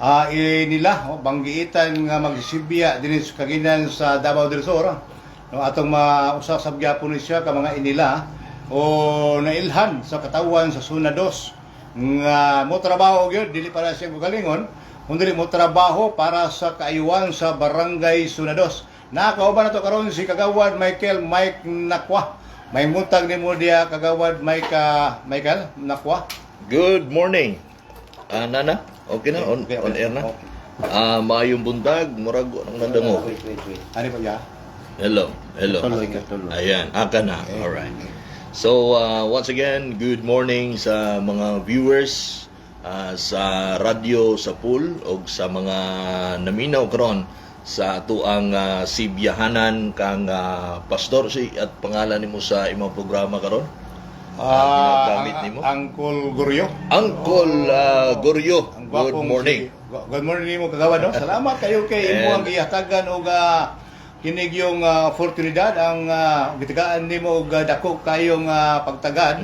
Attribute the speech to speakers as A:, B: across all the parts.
A: Nila, oh, banggiitan nga magsibya dinhi sa Kaginan sa Davao del Sur. No, atong mausasab gyapon ni siya ka mga inila o nailhan sa katawan sa Zona 2 nga mo trabaho gyud, dili para sa galingon kundi mo trabaho para sa kaayuhan sa Barangay Zona 2. Nakauban nato karon si Kagawad Michael Mike Nakwa. May buntag nimo diya, Kagawad Mike, Michael Nakwa.
B: Good morning. Ah, Nana, okay na? On,
A: Okay,
B: on air na?
A: Okay.
B: Ah, maayong buntag, murag nang nadangog.
C: Wait, wait, wait.
A: Ano pa ya?
B: Hello, hello.
C: Tuloy ka, tuloy.
B: Ayan, aka na. All right. So, once again, good morning sa mga viewers sa radyo sa pool o sa mga naminaw karon sa atuang sibyahanan kang pastor si at pangalan nimo sa imong programa karon?
A: Ah,
B: ginagamit nimo?
A: Uncle Goryo.
B: Uncle Goryo.
A: Ang
B: Good
A: gwapong
B: morning.
A: Good morning nimo, Kagawad, no? Salamat kayo kay imo ang gihatagan og kinig yung oportunidad ang gitagaan nimo og dako kayong pagtagad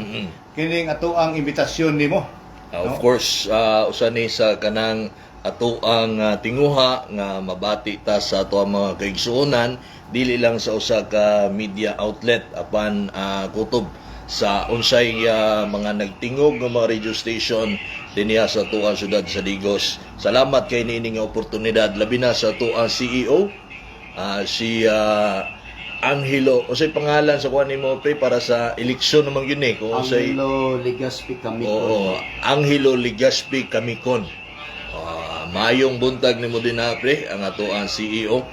A: kining ato ang imbitasyon nimo.
B: Of
A: No?
B: course, usa ni sa kanang ato ang tinguha nga mabati ta sa ato ang mga kaigsuonan dili lang sa usa ka media outlet apan kutob sa unsay mga nagtingog nga mga radio station dinhiha sa atuang syudad sa Digos. Salamat kay niini nga oportunidad, labi na sa atuang CEO, si Angelo, unsay pangalan sa kuan nimo, pre, para sa eleksyon naman yun eh kung unsay
C: Angelo Legaspi kami.
B: Oo, Angelo Legaspi Camicon. Ah, maayong buntag nimo din na, pre, ang ato ang CEO.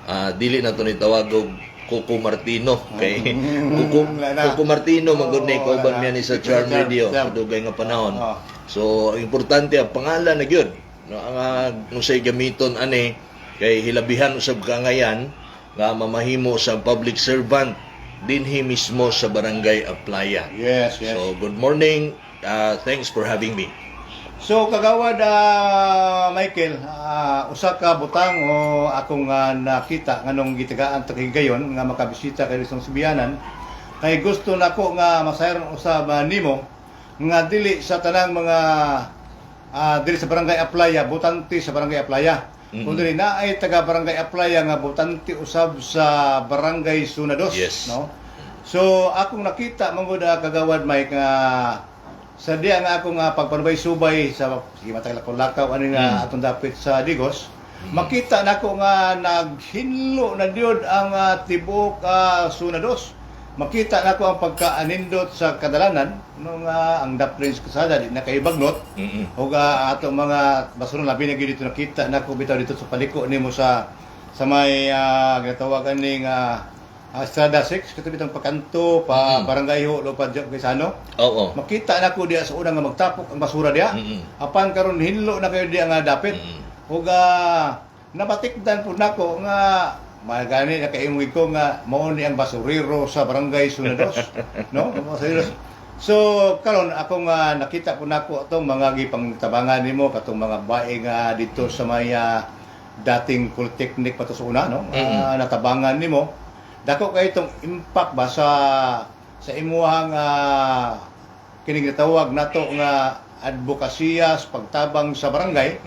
B: Ah, dili na to ni tawag og Coco Martino kay Coco,
A: Wala na.
B: Coco Martino man gud ni
A: Oo,
B: kauban
A: wala na.
B: niya ni sa Charm
A: Charm,
B: Radio
A: Charm.
B: sa dugay nga panahon.
A: Oo.
B: So, ang importante ang pangalan na gyud. No, ang unsay gamiton ani kay hilabihan usab ka ngayan nga mamahimo sa public servant dinhi mismo sa Barangay Aplaya.
A: Yes.
B: So, good morning. Thanks for having me.
A: So Kagawad Michael, usa ka butang o akong nakita nganong gitagaan ta kay gayon nga makabisita kay sa Sibianan kay gusto nako nga masayran usab nimo nga dili sa tanang mga dili sa Barangay Aplaya, botante sa Barangay Aplaya. Kundi naay taga Barangay Aplaya nga botante usab sa Barangay Zona 2, no? So akong nakita manggod, Kagawad Mike, nga sa diya nga ako nga pagpanubay-subay sa sige matag lakaw ani nga atong dapit sa Digos, makita nako nga naghinlo na diod ang tibuok Zona 2. Makita nako ang pagkaanindot sa kadalanan no nga ang daplin sa kasada di na kay bagnot ug atong mga basura, labi na gyud dito nakita nako bitaw dito sa paliko nimo sa may ginatawag aning Estrada 6 kato bitang pakanto pa Barangay Ho pa Gaisano. Makita nako diya sa una nga magtapok ang basura diya. Apan karon hinlo na kayo diya nga dapit. Ug nabatikdan pud nako nga magani na kay ko nga mao ni ang basurero sa Barangay Zona 2, no? Basurero. So karon ako nga nakita po nako atong mga gipangtabangan nimo katong mga bae nga dito sa may dating Polytechnic pa to sa una, no? Natabangan nimo. Dako kay itong impact ba sa imuhang kining gitawag nato nga advokasya sa pagtabang sa barangay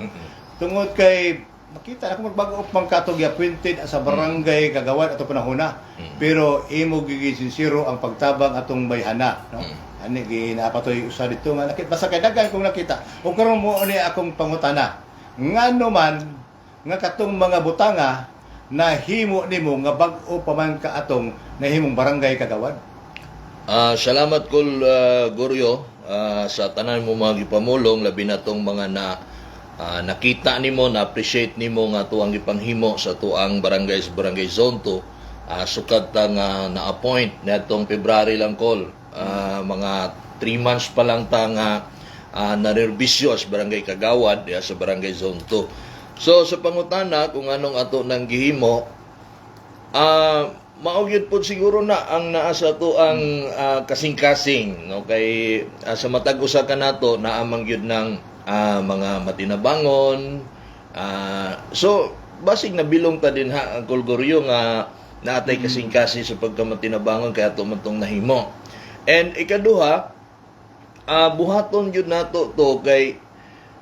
A: tungod kay makita na kung magbago pang katog appointed sa barangay kagawad ato panahona, pero imo gigisinsiro ang pagtabang atong bayhana, no? Ani ginapatoy usa dito nga nakita basta kay daghan kong nakita ug karon mo ni akong pangutana, ngano man nga katong mga butanga nahimo nimo nga bag-o pa man ka atong nahimong barangay kagawad?
B: Ah, salamat kol Goryo sa tanan mo mga gipamulong, labi na tong mga na nakita nimo, na appreciate nimo nga tuang gipanghimo sa tuang barangay sa Barangay Zone 2. Sukad ta nga na-appoint netong February lang kol. Mga 3 months pa lang ta nga narerbisyo as barangay kagawad diha sa Barangay Zone 2. So sa pangutana kung anong ato nang gihimo, mao gyud pod siguro na ang naa sa ato ang kasing-kasing, no, kay sa matag usa ka nato naa man gyud ng mga matinabangon. So basig nabilong ta din ha ang Kulgoryo nga naatay kasing-kasing sa pagkamatinabangon kay ato man tong nahimo. And ikaduha, buhaton gyud nato to kay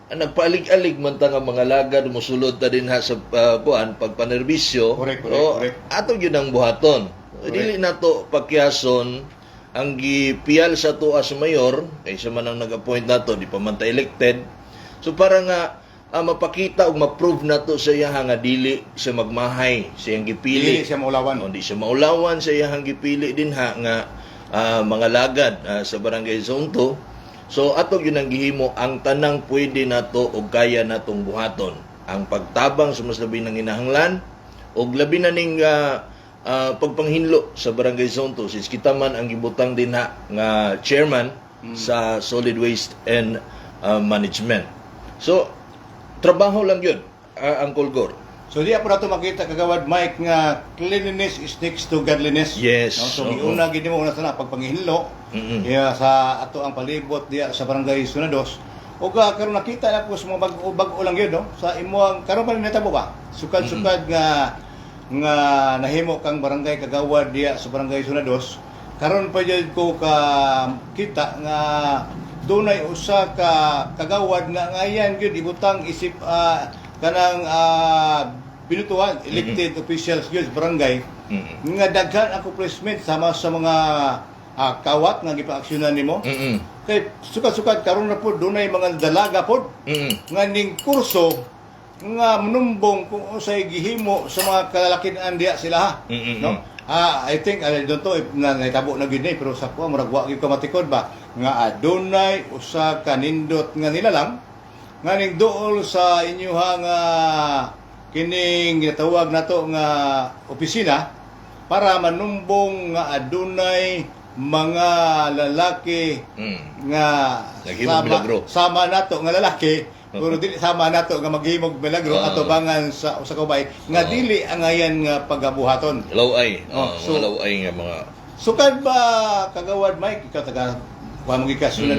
B: Ang nagpaalig-alig man ta nga mga lagad, musulod ta dinha sa kuan pagpanerbisyo.
A: Correct, correct,
B: So, ato gyud ang buhaton. Dili nato pagkiyason ang gipiyal sa tuwa sa mayor kay siya man ang nag-appoint nato, di pa man ta elected. So para nga mapakita ug ma-prove nato sa iya nga dili siya magmahay sa iyang gipili.
A: Dili siya maulawan.
B: O, di siya maulawan sa iyang gipili dinha nga mga lagad sa Barangay Zone 2. So ato gyud ang gihimo ang tanang pwede nato og kaya natong buhaton. Ang pagtabang sa mas labi ng hinahanglan og labi na ning pagpanghinlo sa Barangay Zone 2 since kita man ang gibutang dinha nga chairman sa Solid Waste and Management. So trabaho lang yun, Uncle Gor.
A: So diya po nato makita, Kagawad Mike, nga cleanliness is next to godliness.
B: Yes.
A: No? So
B: Oo.
A: giuna gid mo una sana pagpanghinlo iya sa ato ang palibot diya sa Barangay Zona 2. Ug karon nakita na ko sa mga bag-o bag-o lang yun, no? Sa imuang karon pa rin natabo ba? Sukad-sukad nga nga nahimo kang barangay kagawad diya sa Barangay Zona 2. Karon pa jud ko ka kita nga dunay usa ka kagawad nga ngayan gyud ibutang isip kanang binutuan, elected officials gyud sa barangay nga daghan ang accomplishment sama sa mga kawat nga gipaaksyonan nimo kay sukad-sukad karon na pod dunay mga dalaga pod nga ning kurso nga manumbong kung unsay gihimo sa mga kalalakian diya sila ha, no? I think I don't know if na nahitabo na gyud ni, pero sa kuha murag wa gyud kamatikod ba nga adunay usa ka nindot nga nilalang nga ning duol sa inyuha nga kining ginatawag nato nga opisina para manumbong nga adunay mga lalaki nga
B: Naghimog
A: sama,
B: milagro.
A: sama nato nga lalaki pero dili sama nato nga maghimog milagro atubangan sa usa ka babae nga dili angayan nga pagabuhaton.
B: Laway.
A: Oh,
B: Oh, mga laway nga mga
A: Sukad ba, Kagawad Mike, ikaw taga kuha mo gikas mm.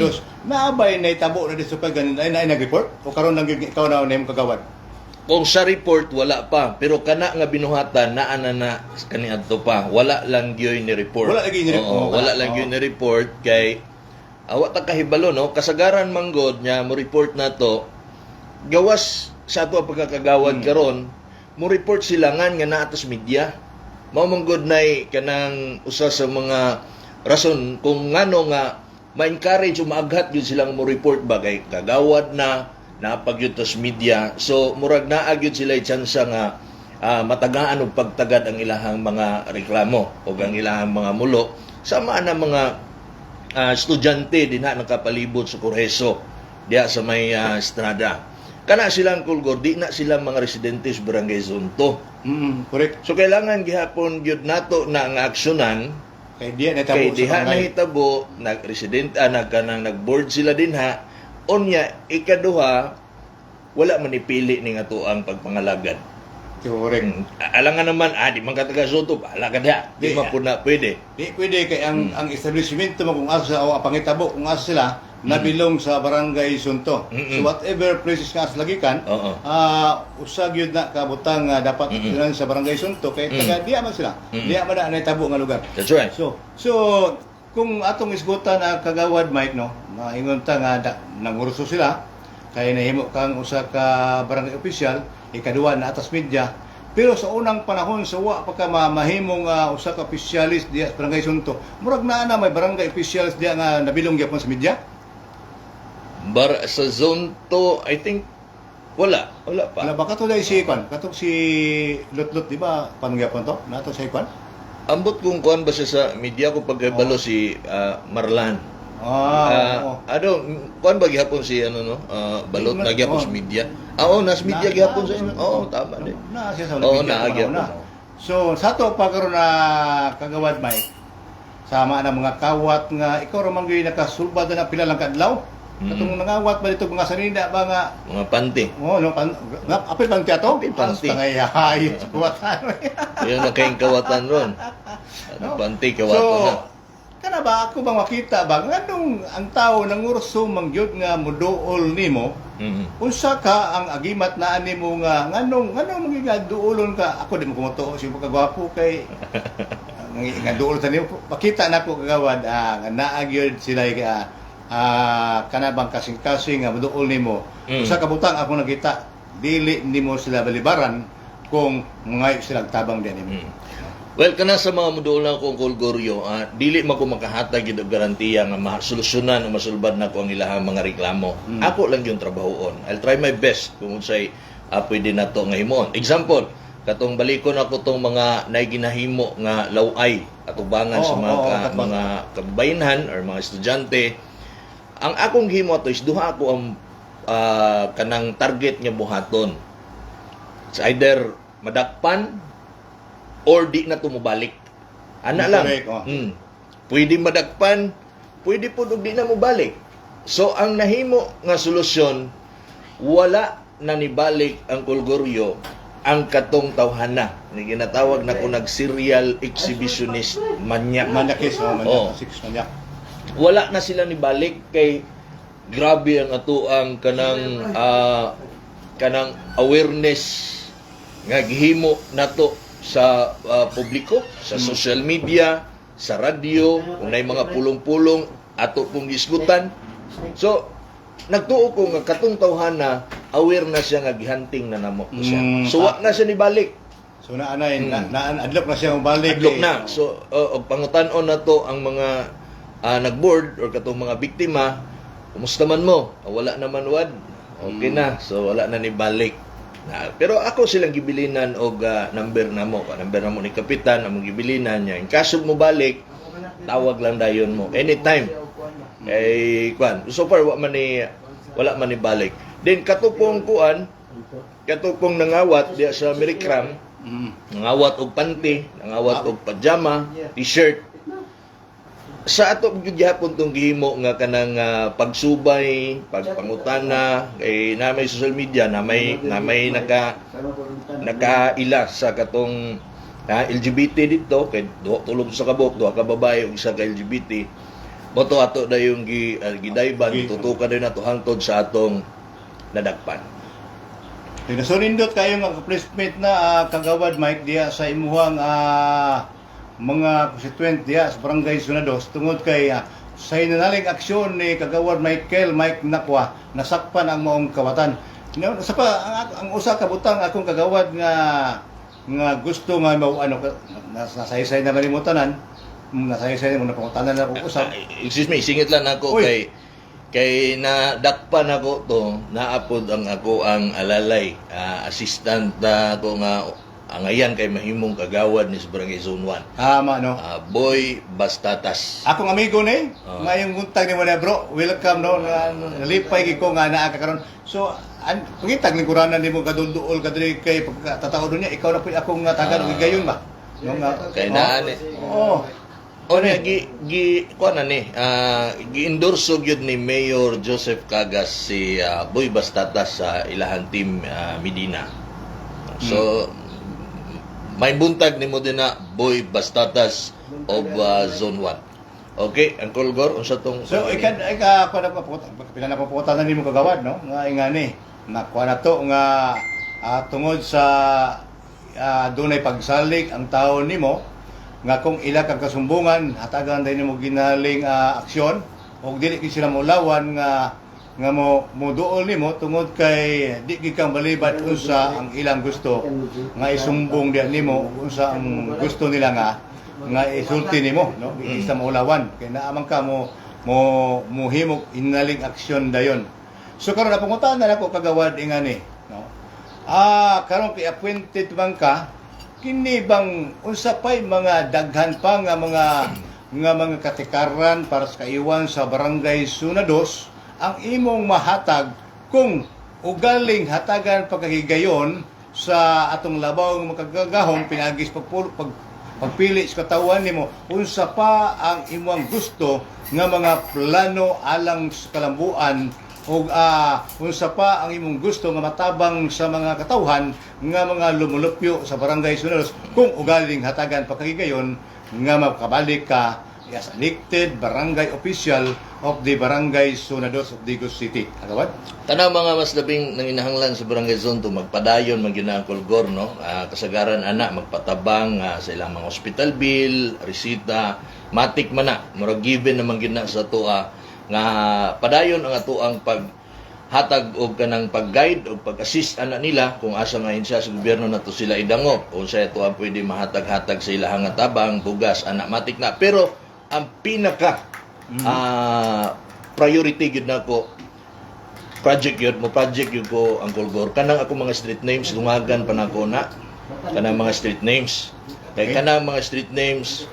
A: Naabay na itabo na di sukad ganin ay na nag-report o karon lang gyud ikaw na name kagawad?
B: Kung sa report wala pa, pero kana nga binuhatan naa na na kaniadto pa, wala lang gyud ni report.
A: Wala lagi ni report.
B: Oo, wala lang gyud ni report kay awa ta kahibalo, no, kasagaran manggod nya mo report na to gawas sa ato ang pagkakagawad karon, mo report sila ngan nga naa to sa media. Mao man gud nay kanang usa sa mga rason kung ngano nga ma-encourage o maaghat gyud silang mo report ba kay kagawad na napag yun to sa media. So murag naa gyud sila tsansa nga matagaan og pagtagad ang ilahang mga reklamo o ang ilahang mga mulo sama na mga estudyante dinha nakapalibot sa Correso diha sa may estrada. Kana silang kulgor, di na sila mga residente sa Barangay Zone 2.
A: Correct.
B: So kailangan gihapon gyud nato na ang aksyonan
A: Kay diya na
B: kay
A: itabo sa
B: diha
A: barangay.
B: nahitabo nag-resident nagkanang nag-board sila dinha. Unya ikaduha, wala man ipili ning ato ang pagpangalagad.
A: Correct.
B: Alangan naman di man ka taga Soto, bahala ka diha. Di
A: Di,
B: man pud na pwede.
A: Di pwede kay ang establishment mo kung asa o ang pangitabo kung asa sila nabilong sa Barangay Sunto. So whatever places nga asa lagikan, usa gyud na kabutang nga dapat mm sa Barangay Sunto kay taga diya man sila. Diya man na nahitabo nga lugar.
B: That's right.
A: So kung atong isgutan na, Kagawad Mike, no, maingon ta nga nangurso sila kay nahimo kang usa ka barangay official, ikaduha na atas media. Pero sa unang panahon sa wa pa ka mahimong usa ka officialis diya sa Barangay Sunto, murag naa na may barangay officials diya nga nabilong gyapon sa media.
B: Bar sa Zone 2, I think wala, wala pa.
A: Wala ba kato dai si kwan? Katong si Lutlot, di ba? Paano gyapon to? Nato sa kwan?
B: Ambot kung kuan ba siya sa media ko pagkabalo si Marlan.
A: Oo.
B: Ano, kuan ba gihapon si ano, no? Balot na gihapon sa media. Oo, nas media gihapon sa inyo. Oo, tama din.
A: Na siya sa
B: Oo,
A: media,
B: naa
A: panahon
B: gihapon.
A: na. So sa to pa karon na, Kagawad Mike, sama na mga kawat nga ikaw ra man gyud nakasulbad na pila lang kadlaw. Katong nangawat ba dito mga sanina ba nga
B: Mga panty.
A: Oh, no, pan, nga, apil panty ato?
B: Apil panty.
A: Tangay, hayop sa kawatan.
B: Ayun na kayong kawatan ron. Ano,
A: No?
B: panty, kawatan
A: So,
B: na.
A: kana ba ako bang makita ba nganong ang tao nangurso man gyud nga moduol nimo? Unsa ka ang agimat na ani mo nga nganong nganong maging duolon ka? Ako di mo kumutuo si pagkagwapo kay nga duol sa nimo. Makita na ko, Kagawad, nga naa gyud sila Kana bang kasing-kasing nga moduol nimo. Usa ka butang ako nakita, dili nimo sila balibaran kung mangayo sila tabang diyan nimo.
B: Well, kana sa mga muduol na akong Kolgoryo, dili man ko makahatag gyud og garantiya nga masolusyonan o masulbad na ko ang ilahang mga reklamo. Ako lang yung trabahoon. I'll try my best kung unsay pwede nato nga himuon. Example, katong balikon ako tong mga naiginahimo nga laway atubangan sa mga mga kababayenhan or mga estudyante. Ang akong gihimo ato is duha ako ang kanang target nga buhaton. It's either madakpan or di na tumubalik. Ana lang.
A: Correct, oh.
B: Pwede madakpan, pwede po og di na mobalik. So ang nahimo nga solusyon, wala na nibalik ang Kolgoryo ang katong tawhana ni ginatawag na ko nag serial exhibitionist manyak.
A: Manyakis, oh, manyak, six manyak.
B: Wala na sila nibalik kay grabe ang atuang kanang awareness nga gihimo nato sa publiko, sa social media, sa radyo, kung naay mga pulong-pulong ato pong gisgutan. So nagtuo ko nga katong tawhana aware na siya nga gihunting na namo ko siya. So wa na siya nibalik.
A: So naanay, na adlok na siya mobalik.
B: Adlok
A: eh.
B: na. So og pangutan-on na to ang mga nagboard or katong mga biktima, "Kumusta man mo?" "Ah, wala naman wad." Okay na. So wala na ni balik. Na, pero ako silang gibilinan og number na mo, number na mo ni kapitan among gibilinan niya. In kaso mo balik, tawag lang dayon mo anytime. Kay kuan, so far wala man ni balik. Then katupong kuan, katupong nangawat diya sa Amerikram, nangawat og panty, nangawat og pajama, T-shirt. Sa ato gyud gihapon tong gihimo nga kanang pagsubay, pagpangutana kay na may social media na may nakaila sa katong LGBT dito kay duha tulog sa kabuk, duha ka babae ug isa ka LGBT. Mo to ato dayong gidayban, tutukan din nato hangtod sa atong nadakpan.
A: So nindot kayo nga accomplishment na, Kagawad Mike, diya sa imuhang mga constituent diya sa Barangay Zona 2 tungod kay sa hinanaling aksyon ni Kagawad Michael Mike Nakwa, nasakpan ang maong kawatan. No, sa pa ang usa ka butang akong kagawad nga nga gusto nga mao ano nasaysay na malimutanan, nasaysay mo na pangutanan na ako usab.
B: Excuse me, singit lang ako
A: Uy.
B: Kay kay nadakpan ako to, naapod ang ako ang alalay, assistant na ako nga ang ayan kay mahimong kagawad ni sa Barangay Zone 1.
A: Tama, no.
B: Boy Bastatas.
A: Akong amigo ni, ngayong buntag ni mo na, bro. Welcome, no. Nalipay gyud ko nga naa ka karon. So, pangitag lingkuranan nimo kadulduol ka diri kay pagkatatao niya, ikaw na po akong nga tagan og gayon ba? No nga.
B: Kay naan eh.
A: Oo.
B: O na gi gi kuan na ni gi-endorso gyud ni Mayor Joseph Cagas si Boy Bastatas sa ilahan team Medina. So may buntag nimo din na Boy Bastatas of Zone 1. Okay, ang Kolgor unsa tong
A: So ikan ika kuan na pa pila na pa na nimo kagawad, no? Nga ingani nakuha na to nga tungod sa dunay pagsalig ang taon nimo nga kung ila kang kasumbungan hatagan din nimo ginaling aksyon og dili gyud sila moulawan nga nga mo moduol nimo tungod kay di gyud kang balibad unsa ang ilang gusto nga isumbong diha nimo ug unsa ang gusto nila nga nga isulti nimo, no? Di sa maulawan kay naaman ka mo mo muhimog inaling aksyon dayon. So karon na pangutan na nako, kagawad, ingani, no? Karon kay appointed man ka, kini bang unsa pay mga daghan pa nga mga katikaran para sa kaiwan sa Barangay Zona 2 ang imong mahatag kung ugaling hatagan pagkahigayon sa atong labaw nga makagagahom pinagis pagpili sa katawan nimo? Unsa pa ang imong gusto nga mga plano alang sa kalambuan ug unsa pa ang imong gusto nga matabang sa mga katawhan nga mga lumulupyo sa Barangay Zona 2 kung ugaling hatagan pagkahigayon nga makabalik ka as elected barangay official of the Barangay Zona 2 of Digos City? Kagawad?
B: Tanang mga mas labing nanginahanglan sa Barangay Zone 2 magpadayon man gyud na ang Kolgor, no? Kasagaran ana magpatabang sa ilang mga hospital bill, resita, matik man na, murag given naman gyud na sa atoa. Nga padayon ang atoang pag hatag og kanang pag-guide og pag-assist ana nila kung asa nga siya sa gobyerno nato sila idangop, kung sa ito ang pwede mahatag-hatag sa ilahang nga tabang, bugas ana, matik na. Pero ang pinaka priority gyud nako project yun mo, project yun ko ang Kulgor, kanang ako mga street names, dungagan pa nako na kanang mga street names kay kanang mga street names,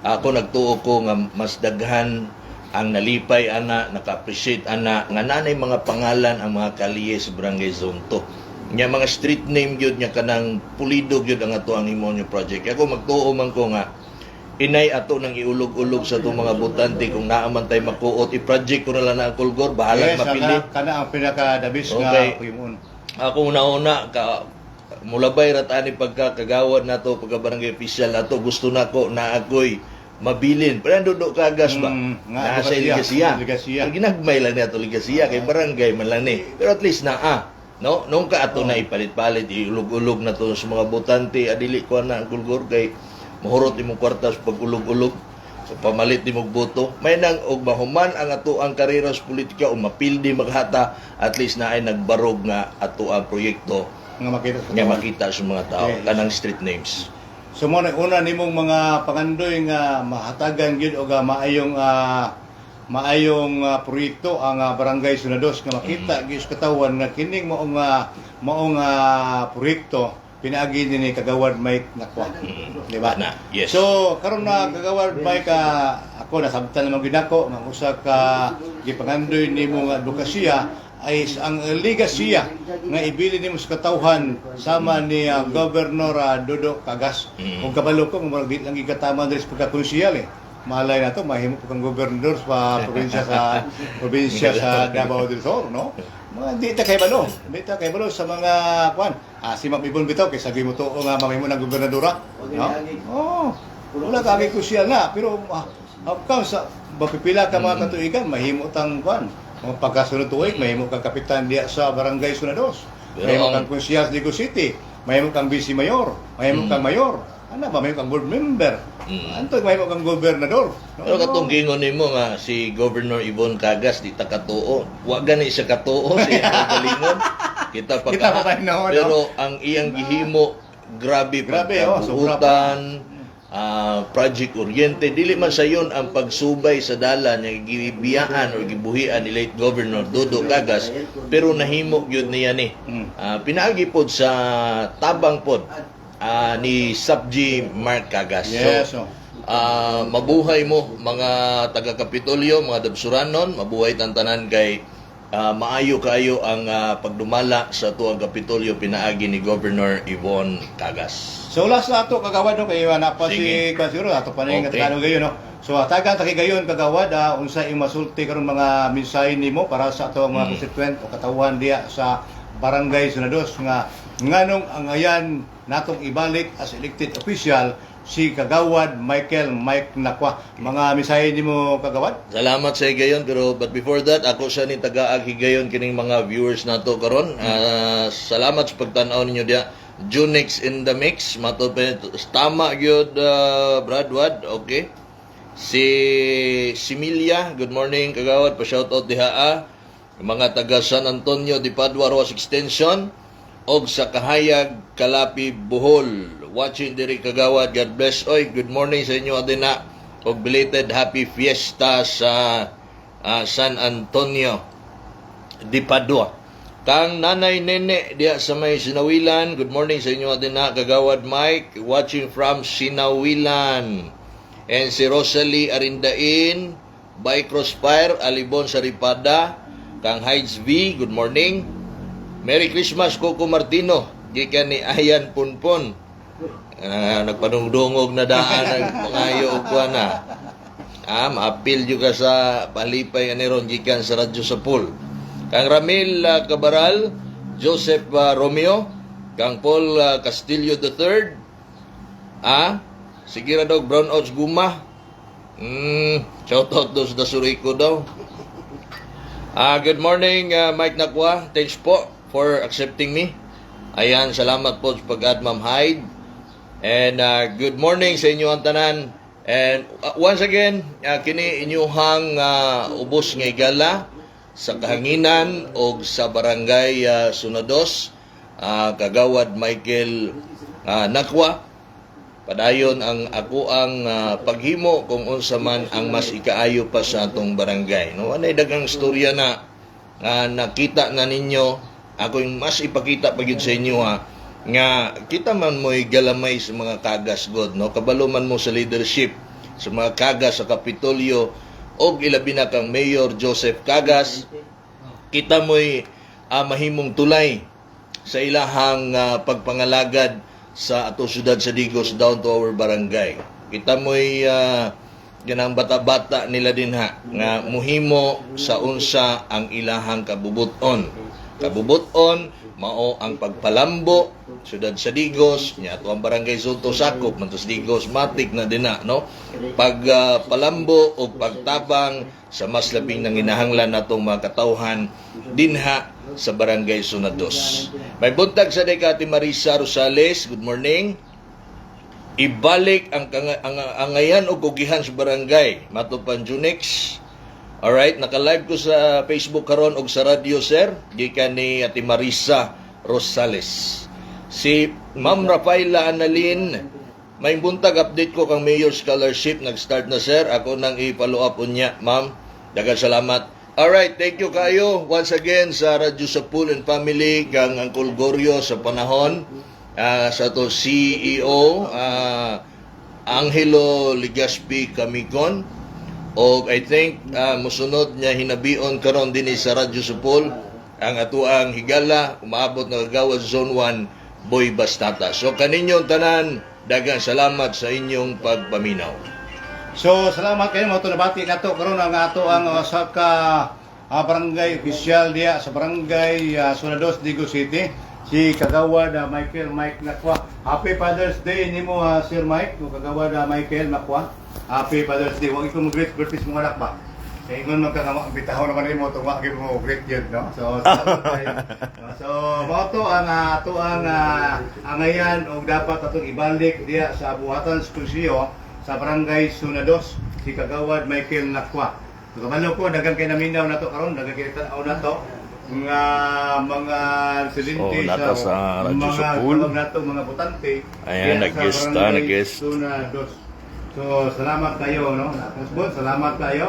B: ako nagtuo ko nga mas daghan ang nalipay ana, naka-appreciate ana nga nanay mga pangalan ang mga kalye sa Barangay Zone 2 nya, mga street name gyud nya, kanang pulido gyud ang ato ang imo nyo project. Ako magtuo man ko nga inay ato nang iulog-ulog sa itong mga botante. Kung naa man tay makuot, i-project ko na lang na ang Kulgor, bahalag mapili.
A: Kana ang pinaka the best nga himuon.
B: Ako una-una ka mulabay ra tani pagka kagawad nato, pagka barangay official nato, gusto nako na ako'y mabilin pero ando kagas ba
A: Nga,
B: naa sa
A: legasiya.
B: ligasiya.
A: Ligasiya.
B: Pero ginagmay lang niya to ligasiya kay barangay man lang ni, pero at least naa no nung ka ato na ipalit-palit, iulog-ulog na to sa mga botante. Adili ko na ang Kulgor kay mahurot imong kwarta sa pag-ulog-ulog so pamalit nimong boto. May nang og mahuman ang ato ang karera sa politika o mapildi maghata, at least na ay nagbarog nga ato ang proyekto
A: nga makita sa
B: nga
A: tao.
B: Makita sa mga tao, kanang street names.
A: So mo na una nimong mga pangandoy nga mahatagan gyud og maayong proyekto ang Barangay Zona Dos nga makita gyud sa katawan nga kining maong proyekto pinaagi ni Kagawad Mike Nakwa. Di ba?
B: Na, yes.
A: So karon na, Kagawad Mike, ako nasabtan naman gyud nako nga usa ka gipangandoy nimo nga advokasya ay ang legasiya nga ibili nimo sa katawhan sama ni Governor Dodo Cagas. Kung kabalo ko, murag di lang gikatama diri sa pagkakonsehal eh. Malay na to, mahimo po kang gobernador sa probinsya sa Davao del Sur, no? Mga di ta kay balo, di ta kay balo sa mga kuan. Ah, si Ma'am Ibon bitaw kay sagay mo to nga mahimo ng gobernadora, no? Oh, wala ka kay konsyal na, pero how come sa mapipila ka mga katuigan mahimo tang kuan. Mga pagkasunod tuig, mahimo kang kapitan diya sa Barangay Zona Dos.
B: Pero
A: Mahimo kang konsehal sa Digos City, mahimo kang vice mayor, mahimo kang mayor. Ano ba, mahimo kang board member. Anto mahimo kang gobernador. No,
B: Pero
A: no.
B: katong gingon nimo nga si Governor Yvonne Cagas di ta katuo. Wa gani siya katuo sa iyang kaugalingon. Kita pa
A: Kita pa tayo no, no?.
B: Pero ang iyang gihimo grabe.
A: Grabe, oh, sobra pa.
B: Pagkabuutan, project oriented. Dili man sayon ang pagsubay sa dalan nga gibiyaan or gibuhian ni late Governor Dodo Cagas, pero nahimo gyud niya ni. Pinaagi pod sa tabang pod ni Sapji Mark Cagas.
A: Yes,
B: So,
A: oh.
B: Mabuhay mo mga taga Kapitolyo, mga Dabsuranon, mabuhay tantanan kay maayo kaayo ang pagdumala sa tuang Kapitolyo pinaagi ni Governor Yvonne Cagas.
A: So last na ato, Kagawad, no, kay na pa
B: Sige.
A: si Kwan siguro ato pa ning okay. Gayon, no. So tagaan ta kay gayon, Kagawad, unsa imong masulti karon, mga mensahe nimo para sa ato mga constituent o katawhan diya sa Barangay Zona Dos nga nganong angayan natong ibalik as elected official si Kagawad Michael Mike Nakwa. Mga mensahe nimo, Kagawad?
B: Salamat sa higayon, pero but before that, ako sa ni tagaag higayon kining mga viewers nato karon. Salamat sa pagtan-aw ninyo diya. Junix in the mix, mato pa tama gyud, Brad Wad, okay. Si Similia, good morning, Kagawad, pa shout out diha ah. Mga taga San Antonio de Padua Roas Extension og sa Kahayag Kalapi Bohol. Watching diri, Kagawad, God bless. Oy, good morning sa inyo adina og belated happy fiesta sa San Antonio de Padua. Kang Nanay Nene diya sa may Sinawilan, good morning sa inyo adina, Kagawad Mike, watching from Sinawilan. And si Rosalie Arindain, by Crossfire, Alibon Saripada, kang Heights V, good morning. Merry Christmas, Coco Martino, gikan ni Ayan Punpon. Nagpanungdungog na daan, nagpangayo og kuan na. Maapil jud ka sa palipay ani ron gikan sa Radyo sa Pool. Kang Ramil Cabaral, Joseph Romeo, kang Paul Castillo III. Sige ra daw brown outs guma. Shout out do sa Dasurico daw. Good morning, Mike Nakwa. Thanks po for accepting me. Ayan, salamat po sa pag-add, Ma'am Hyde. And good morning sa inyo ang tanan. And once again, kini inyuhang ubos nga higala sa kahanginan og sa barangay Zona Dos, Kagawad Michael Nakwa. Padayon ang ako ang paghimo kung unsa man ang mas ikaayo pa sa atong barangay. No, anay daghang storya na nga nakita na ninyo, ako yung mas ipakita pa gyud sa inyo ha, nga kita man mo'y galamay sa mga kagas god, no, kabalo man mo sa leadership sa mga kagas sa Kapitolyo og ilabi na kang Mayor Joseph Cagas. Kita mo'y mahimong tulay sa ilahang pagpangalagad sa ato syudad sa Digos down to our barangay. Kita mo'y ganang bata-bata nila dinha nga muhimo sa unsa ang ilahang kabubuton. Kabubuton mao ang pagpalambo syudad sa Digos nya ato ang barangay Soto, sakop man to sa Digos, matik na dinha, no, pag palambo o pagtabang sa mas labing nanginahanglan natong mga katawhan dinha sa barangay Zona Dos. May buntag sa ka Ate Marisa Rosales, good morning. Ibalik ang angayan o kugihan sa barangay. Matupan Junix. Alright, naka-live ko sa Facebook karon og sa radyo, sir, gikan ni Ate Marisa Rosales. Si Ma'am Rafaela Annalyn, may buntag, update ko kang Mayor Scholarship nag-start na, sir. Ako nang i-follow up unya, ma'am. Daghang salamat. Alright, thank you kayo once again sa Radyo Sapul and family, kang Uncle Goryo sa panahon, sa to CEO Angelo Ligaspi Camicon, og I think musunod niya hinabion karon dinhi sa Radyo Sapul ang atuang higala umaabot na kagawad Zone 1 Boy Bastata. So kaninyong tanan, daghang salamat sa inyong pagpaminaw.
A: So salamat kayo mo nabati nato karon ang ato ang usa ka barangay official diya sa barangay Zona Dos, Digos City, si Kagawad Michael Mike Nakwa. Happy Father's Day nimo, Sir Mike, o Kagawad Michael Nakwa. Happy Father's Day. Wa ko mo greet birthday sa mga anak ba? Kay ingon man ka nga bitahon naman nimo to, wa gyud mo greet yun, no? So salamat kayo. So mao to ang ato ang angayan og dapat atong ibalik diya sa buhatan sa konseho sa barangay Zona Dos, si Kagawad Michael Nakwa. So, kabalo ko daghang kay naminaw nato karon, daghang kay tan-aw nato nga mga residente
B: So, nata sa Radyo
A: mga
B: Sapul.
A: tawag nato mga botante
B: Ayan,
A: diya sa
B: nag-guest ta,
A: barangay
B: nag-guest.
A: Zona Dos. So salamat kayo, no? Nakasbon, salamat kayo.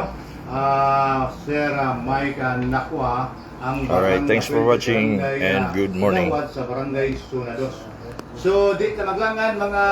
A: Sir Mike Nakwa ang
B: Alright, thanks for watching
A: barangay,
B: and good morning.
A: kagawad sa barangay Zona Dos. So di ta maglangan mga